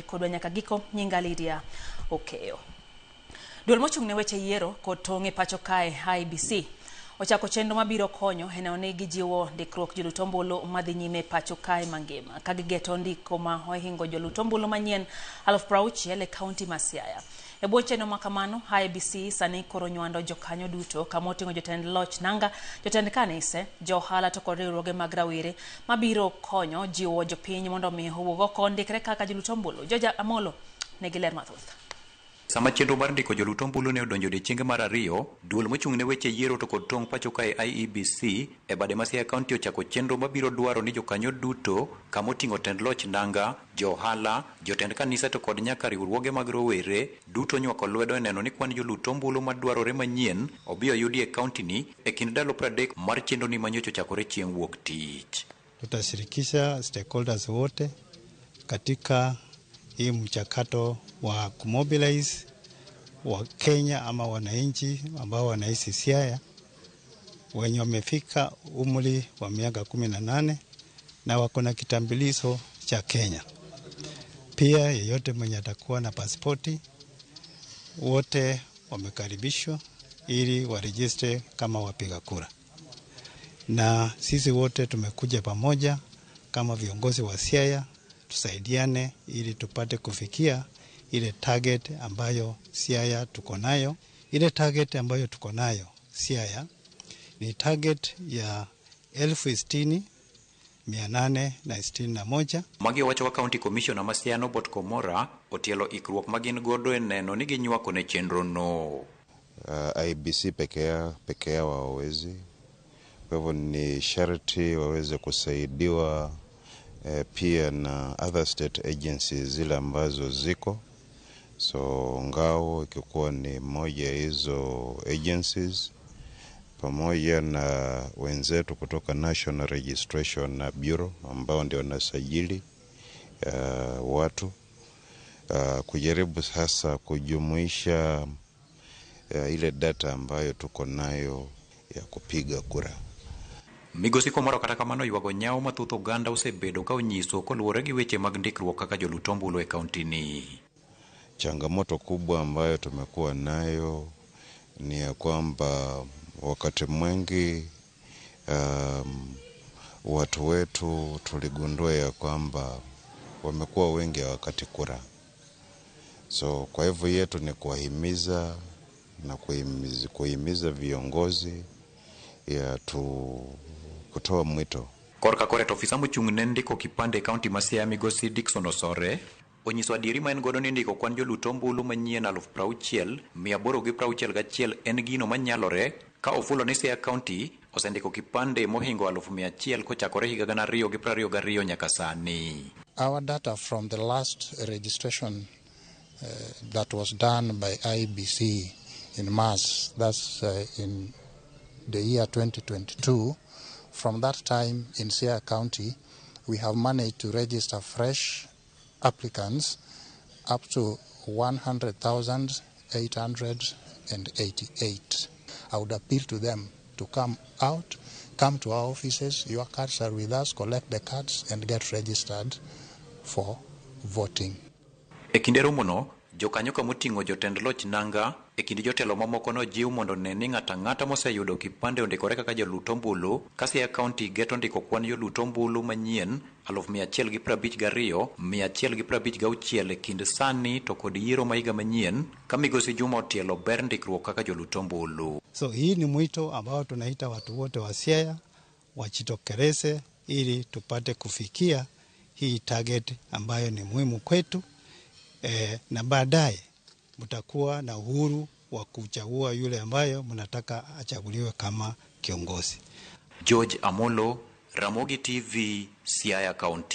Kodwa nyaka giko, nyinga Lydia Okeyo. Duol mochung' ne weche yiero kod tong' e pacho kae IEBC ochako chenro mabiro konyo e neno ni gijiwo ndikruok jolut ombulu madhi nyime e pacho kae mangima ka gigeto ndiko ma ohingo jolut ombulu manyien 60,000 e kaunti ma Siaya. E bwo chenro ma kamano, IEBC sani koro nywando jokanyo duto kama oting'o jotend loch nanga, jotend kanise, jo ohala to kod riwruoge mag rawere mabiro konyo jiwo jopiny mondo mi owuog oko ondikre kaka jolut ombulu. George Amolo nigi ler mathoth. Sama chenro mar ndiko jolut ombulu ne odonjo odiechienge mar ariyo, duol mochung' ne weche yiero to kod tong' pacho kae IEBC e bade ma Siaya County ochako chenro mabiro dwaro ni jokanyo duto kama oting'o tend loch nanga, jo ohala, jotend kanise to kod nyaka riwruoge mag rowere duto nywako lwedo e neno ni kwan jolut ombulu madwarore manyien obi oyudi e kaunti ni e kind ndalo 30 mar chenro ni manyocha ochakore chieng' wuok tich. Tutashirikisha stakeholders wote katika hii mchakato wa kumobilize Wakenya ama wananchi ambao wanaishi Siaya wenye wamefika umri wa miaka 18 na wako na kitambulisho cha Kenya. Pia yeyote mwenye atakuwa na pasipoti, wote wamekaribishwa ili waregister kama wapiga kura. Na sisi wote tumekuja pamoja kama viongozi wa Siaya tusaidiane ili tupate kufikia ile target ambayo Siaya tuko nayo. Ile target ambayo tuko nayo Siaya ni target ya 60,861. Magi owacho ka County Commissioner ma Siaya Norbert Komora otielo ikruok ma gin godo e neno ni ginywako ne chenro no. IEBC peke yao hawawezi, kwa hivyo ni sharti waweze kusaidiwa pia na other state agencies zile ambazo ziko. So Ngao ikikuwa ni moja hizo agencies pamoja na wenzetu kutoka National Registration na Bureau ambao ndio wanasajili watu kujaribu sasa kujumuisha ile data ambayo tuko nayo ya kupiga kura. Migosi Komoro kata kamano ywago nyawo mathoth oganda osebedo ka onyiso koluwore gi weche mag ndikruok kaka jolut ombulu e kaunti ni. Changamoto kubwa ambayo tumekuwa nayo ni ya kwamba wakati mwingi watu wetu tuligundua ya kwamba wamekuwa wengi wakati kura. So kwa hivyo yetu ni kuwahimiza na kuhimiza viongozi ya tu kutoa mwito. Korka kore to ofisa mochung' ne ndiko kipande e kaunti ma Siaya Migosi Dickson Osore onyiso adieri ma en godo ni ndiko kwan jolut ombulu manyien 60,861 en gino manyalore ka ofulo ni Siaya County osendiko kipande mohingo 100,000 kochakore higa 2022 nyaka sani. Our data from the last registration that was done by IEBC in March, that's in the year 2022, from that time in Siaya County, we have managed to register fresh applicants up to 100,888. I would appeal to them to come out, come to our offices. Your cards are with us, collect the cards and get registered for voting. E kinde romono, jokanyo kamoting'o jotend loch nanga e kind jotelo mamoko nojiw mondo ne ni ng'ato ang'ata moseyudo kipande ondikore kaka jalut ombulu ka Siaya County geto ndiko kwan jolut ombulu manyien 152,156 e kind sani to kod yiero ma higa manyien ka migosi Juma otielo ber ndikruok kaka jolut ombulu. So hii ni mwito ambao tunaita watu wote wa Siaya wajitokeleze ili tupate kufikia hii target ambayo ni muhimu kwetu. Na baadaye mtakuwa na uhuru wa kuchagua yule ambayo mnataka achaguliwe kama kiongozi. George Amolo, Ramogi TV, Siaya County.